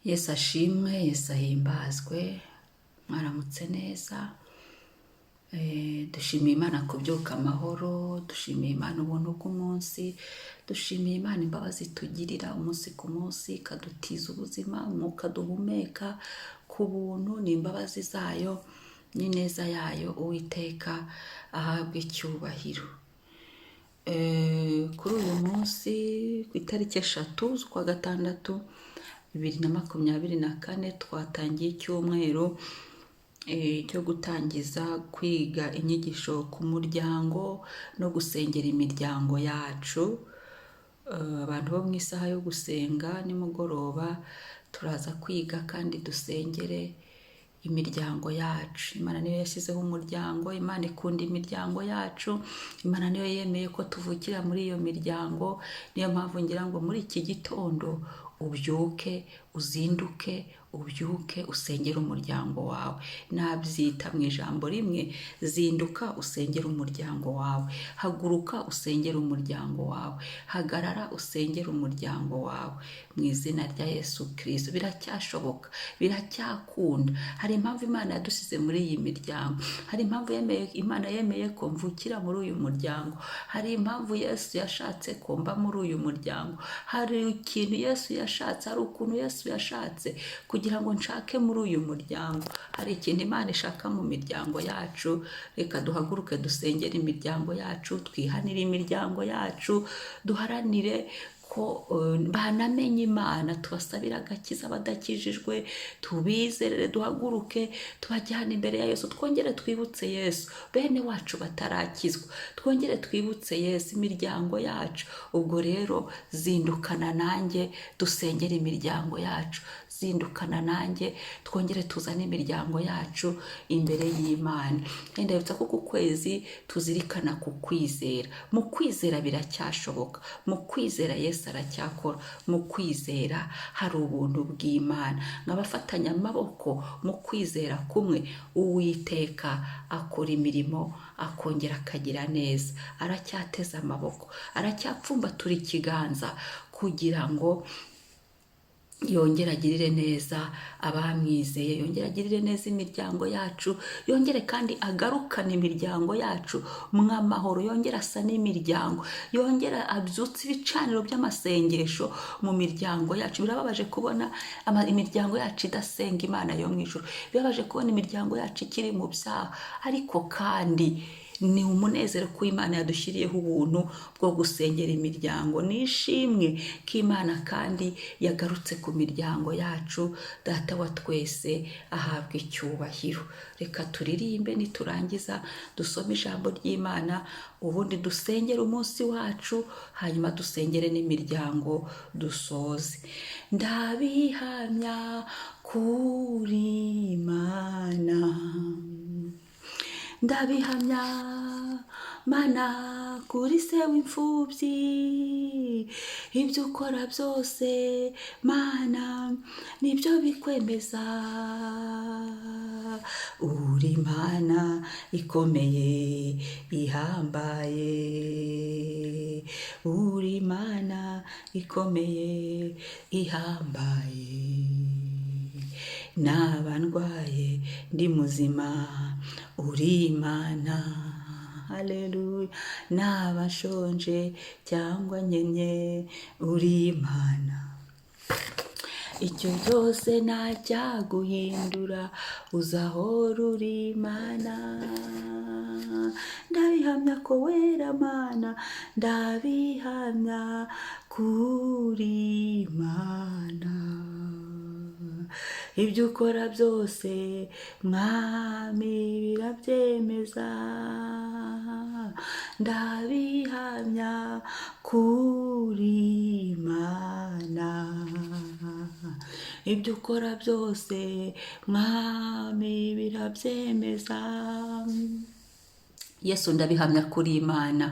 Yesu ashimwe, Yesu ahimbazwe, mwaramutse neza. Dushimiye Imana kubyuka amahoro, dushimiye Imana ubuntu bw'umunsi, dushimiye Imana imbabazi tugirira umunsi ku munsi, ikadutiza ubuzima, umwuka duhumeka ku buntu, ni imbabazi zayo n'ineza yayo. Uwiteka ahabwe icyubahiro. Kuri uyu munsi, ku itariki 3 z'ukwa gatandatu 2024, twatangiye icyumweru cyo gutangiza kwiga inyigisho ku muryango no gusengera imiryango yacu. Abantu bo mu isaha yo gusenga nimugoroba turaza kwiga kandi dusengere imiryango yacu. Imana niyo yashyizeho umuryango, Imana ikunda imiryango yacu, Imana niyo yemeye ko tuvukira muri iyo miryango. Niyo mpamvu ngira ngo muri iki gitondo ubyuke, uzinduke, ubyuke usengere umuryango wawe. Nabyita mu ijambo rimwe: zinduka usengere umuryango wawe, haguruka usengere umuryango wawe, hagarara usengere umuryango wawe mu izina rya Yesu Kirisito. Biracyashoboka, biracyakunda. Hari impamvu Imana yadusize muri iyi miryango, hari impamvu Imana yemeye ko mvukira muri uyu muryango, hari impamvu Yesu yashatse ko mba muri uyu muryango, hari ikintu Yesu yashatse, hari ukuntu Yesu yashatse kugira ngo nshake muri uyu muryango. Hari ikintu Imana ishaka mu miryango yacu. Reka duhaguruke dusengere imiryango yacu, twihanire imiryango yacu, duharanire ko banamenya Imana, tubasabire agakiza badakijijwe, tubizerere, duhaguruke tubajyane imbere ya Yesu, twongere twibutse Yesu bene wacu batarakizwa, twongere twibutse Yesu imiryango yacu. Ubwo rero zindukana nanjye dusengere imiryango yacu, zindukana nanjye twongere tuzane imiryango yacu imbere y'Imana. Ndabibutsa ko ku kwezi tuzirikana ku kwizera. Mu kwizera biracyashoboka, mu kwizera Yesu aracyakora, mu kwizera hari ubuntu bw'Imana. Nk'abafatanya amaboko mu kwizera kumwe, Uwiteka akora imirimo, akongera akagira neza. Aracyateze amaboko, aracyapfumbatura ikiganza kugira ngo yongere agirire neza abamwizeye, yongere agirire neza imiryango yacu, yongere kandi agarukane imiryango yacu mw'amahoro, yongere asa n'imiryango, yongere abyutse ibicaniro by'amasengesho mu miryango yacu. Birababaje kubona imiryango yacu idasenga Imana yo mu ijuru, birababaje kubona imiryango yacu ikiri mu byaha, ariko kandi ni umunezero ko Imana yadushyiriyeho ubuntu bwo gusengera imiryango. Ni ishimwe ko Imana kandi yagarutse ku miryango yacu. Data wa twese ahabwa icyubahiro. Reka turirimbe, niturangiza dusome ijambo ry'Imana, ubundi dusengere umunsi wacu, hanyuma dusengere n'imiryango, dusoze. Ndabihamya kuri Imana, ndabihamya Mana kuri se w'imfubyi, ibyo ukora byose Mana nibyo bikwemeza. Uri Mana ikomeye ihambaye, uri Mana ikomeye ihambaye. Naba ndwaye, ndi muzima, uri Imana, haleluya. Naba nshonje cyangwa nkennye, uri Imana. Icyo byose ntacyaguhindura, uzahora uri Imana. Ndabihamya ko wera Mana, ndabihamya kuri Imana. Ibyo ukora byose Mwami birabyemeza, ndabihamya kuri Imana. Ibyo ukora byose Mwami birabyemeza. Yesu, ndabihamya kuri Imana.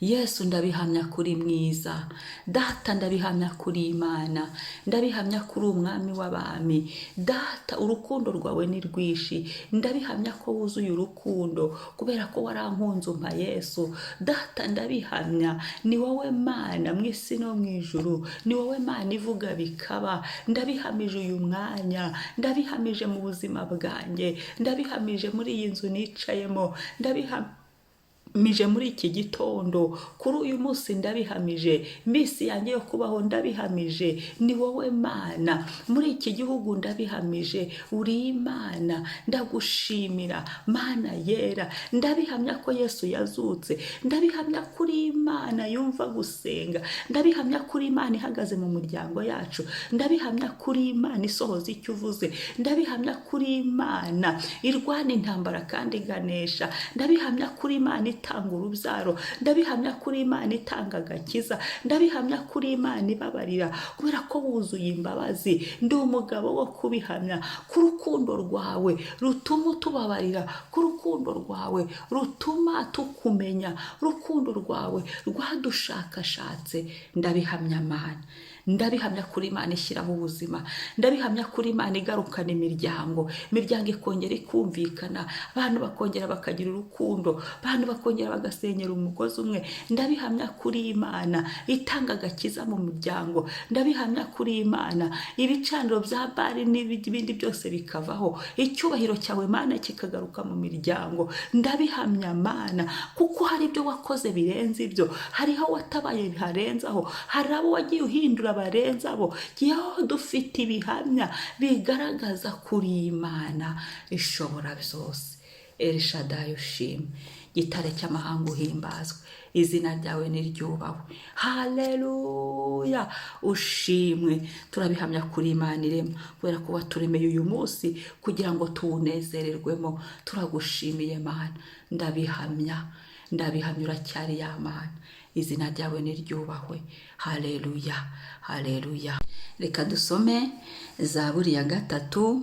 Yesu, ndabihamya kuri mwiza. Data, ndabihamya kuri Imana, ndabihamya kuri umwami w'abami. Data, urukundo rwawe ni rwinshi, ndabihamya ko wuzuye urukundo kubera ko warankunze umpa Yesu. Data, ndabihamya, ni wowe Mana mu isi no mu ijuru, ni wowe Mana ivuga bikaba. Ndabihamije uyu mwanya, ndabihamije mu buzima bwanjye, ndabihamije muri iyi nzu nicayemo, ndabihamije muri iki gitondo, kuri uyu munsi ndabihamije, iminsi yanjye yo kubaho ndabihamije, ni wowe Mana muri iki gihugu, ndabihamije, uri Imana, ndagushimira Mana yera. Ndabihamya ko Yesu yazutse, ndabihamya ko uri Imana yumva gusenga, ndabihamya ko uri Imana ihagaze mu muryango yacu, ndabihamya ko uri Imana isohoza icyo uvuze, ndabihamya ko uri Imana irwana intambara kandi iganesha, ndabihamya ko uri Imana itanga urubyaro, ndabihamya ko uri Imana itanga agakiza, ndabihamya ko uri Imana ibabarira kubera ko wuzuye imbabazi. Ndi umugabo wo kubihamya ko urukundo rwawe rutuma utubabarira, ko urukundo rwawe rutuma tukumenya, urukundo rwawe rwadushakashatse. Ndabihamya Mana, ndabihamya kuri Imana ishyiraho ubuzima, ndabihamya kuri Imana igarukana imiryango, imiryango ikongera ikumvikana, abantu bakongera bakagira urukundo, abantu bakongera bagasenyera umugozi umwe. Ndabihamya kuri Imana itanga agakiza mu muryango, ndabihamya kuri Imana ibicaniro bya Bari n'ibindi byose bikavaho, icyubahiro cyawe Mana kikagaruka mu miryango. Ndabihamya Mana, kuko hari ibyo wakoze birenze ibyo, hariho watabaye biharenzaho, hari abo wagiye uhindura barenze abo. Yewe, dufite ibihamya bigaragaza kuri Imana ishobora byose. Elishadayi ushimwe, gitare cy'amahanga uhimbazwe, izina ryawe niryubahwe. Haleluya, ushimwe. Turabihamya kuri Imana irema kubera ko waturemeye uyu munsi kugira ngo tuwunezererwemo. Turagushimiye Mana, ndabihamya, ndabihamya, uracyari ya Mana, izina ryawe niryubahwe. Haleluya, haleluya. Reka dusome Zaburi ya 3,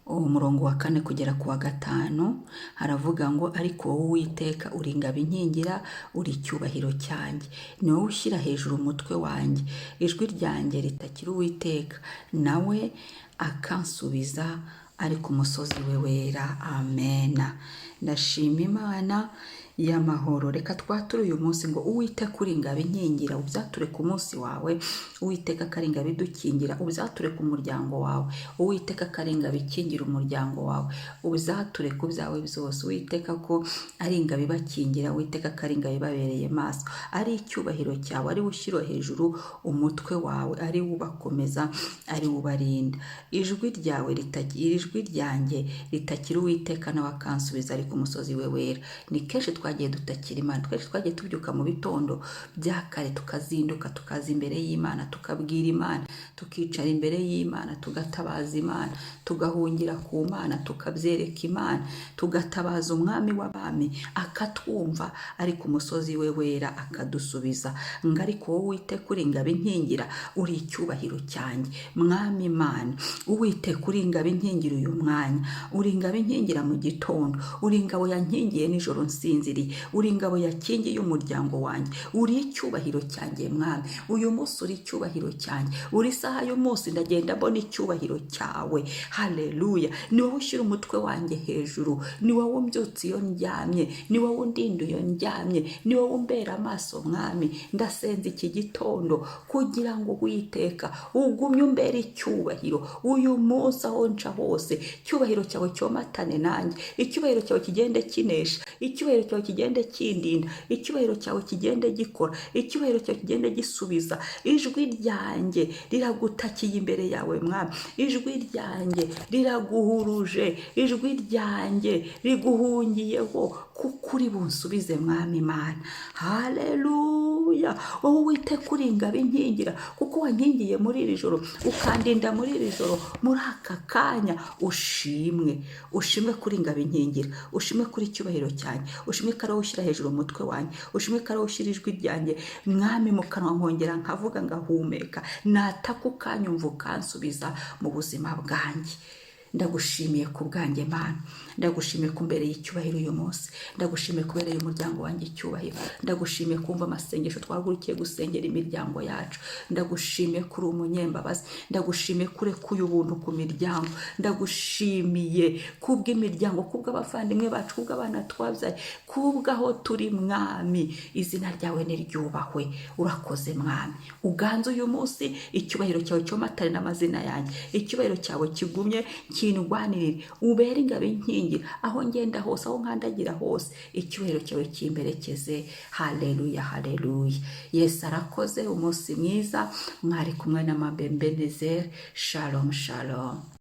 umurongo wa 4 kugera ku wa 5. Haravuga ngo: "Ariko wowe Uwiteka uri ingabo inkingira, uri icyubahiro cyanjye, ni wowe ushyira hejuru umutwe wanjye. Ijwi ryanjye ritakira Uwiteka, nawe akansubiza ari ku musozi we wera." Amena. Ndashima Imana y'amahoro. Reka twature uyu munsi ngo: "Uwiteka uri ingabo inkingira." Ubyature ku munsi wawe. Uwiteka ko ari ingabo idukingira, ubyature ku muryango wawe. Uwiteka ko ari ingabo ikingira umuryango wawe, ubyature ku byawe byose. Uwiteka ko ari ingabo ibakingira, Uwiteka ko ari ingabo ibabereye maso, ari icyubahiro cyawe, ari we ushyira hejuru umutwe wawe, ari we ubakomeza, ari we ubarinda. Ijwi ryawe ritagira, ijwi ryanjye ritakira Uwiteka, nawe akansubiza ari ku musozi we wera. Ni kenshi twagiye dutakira Imana, twese twagiye tubyuka mu bitondo bya kare, tukazinduka tukaza imbere y'Imana, tukabwira Imana, tukicara imbere y'Imana, tugatabaza Imana, tugahungira ku Mana, tukabyereka Imana, tugatabaza umwami w'abami, akatwumva ari ku musozi we wera, akadusubiza ngo: "Ariko wowe Uwiteka uri ingabo inkingira, uri icyubahiro cyanjye." Mwami Imana, Uwiteka uri ingabo inkingira uyu mwanya, uri ingabo inkingira mu gitondo, uri ingabo yankingiye nijoro nsinziriye, uri ingabo yakingiye umuryango wanjye, uri icyubahiro cyanjye Mwami. Uyu munsi uri icyubahiro cyanjye, uri isaha y'umunsi ndagenda mbona icyubahiro cyawe. Haleluya. Ni wowe ushyira umutwe wanjye hejuru, ni wowe umbyutsa iyo ndyamye, ni wowe undinda iyo ndyamye, ni wowe umbera amaso. Mwami, ndasenze iki gitondo kugira ngo Uwiteka ugumye umbere icyubahiro uyu munsi, aho nca hose icyubahiro cyawe cyomatane nanjye, icyubahiro cyawe kigende kinesha, icyubahiro cyawe kigende kindinda, icyubahiro cyawe kigende gikora, icyubahiro cyawe kigende gisubiza. Ijwi ryanjye riragutakiye imbere yawe Mwami, ijwi ryanjye riraguhuruje, ijwi ryanjye riguhungiyeho, kuko uri bunsubize Mwami Imana. Haleluya. Wowe Uwiteka uri ingabo inkingira, kuko wankingiye muri iri joro, ukandinda muri iri joro, muri aka kanya, ushimwe, ushimwe kuri ingabo inkingira, ushimwe kuri icyubahiro cyanjye, ushimwe ko ari wowe ushyira hejuru umutwe wanjye, ushimwe ko ari wowe ushyira ijwi ryanjye Mwami mu kanwa, nkongera nkavuga, ngahumeka, nataka ukanyumva, ukansubiza mu buzima bwanjye. Ndagushimiye ku bwanjye, Mana. Ndagushimiye ku mbere y'icyubahiro uyu munsi. Ndagushimiye kubereye umuryango wanjye icyubahiro. Ndagushimiye kumva amasengesho twahagurukiye gusengera imiryango yacu. Ndagushimiye kuri umunyembabazi. Ndagushimiye kurekuye ubuntu ku miryango. Ndagushimiye kubw'imiryango, kubw'abavandimwe bacu, kubw'abana twabyaye, kubw'aho turi. Mwami, izina ryawe niryubahwe. Urakoze, Mwami. Uganze uyu munsi. Icyubahiro cyawe cyomatane n'amazina yanjye. Icyubahiro cyawe kigumye kindwanirire, ubere ingabo inkingi aho ngenda hose, aho nkandagira hose. Icyubahiro cyawe kimperekeze. Haleluya, haleluya! Yesu arakoze. Umunsi mwiza. Mwari kumwe na Mabembenezeri. Shalom, shalom.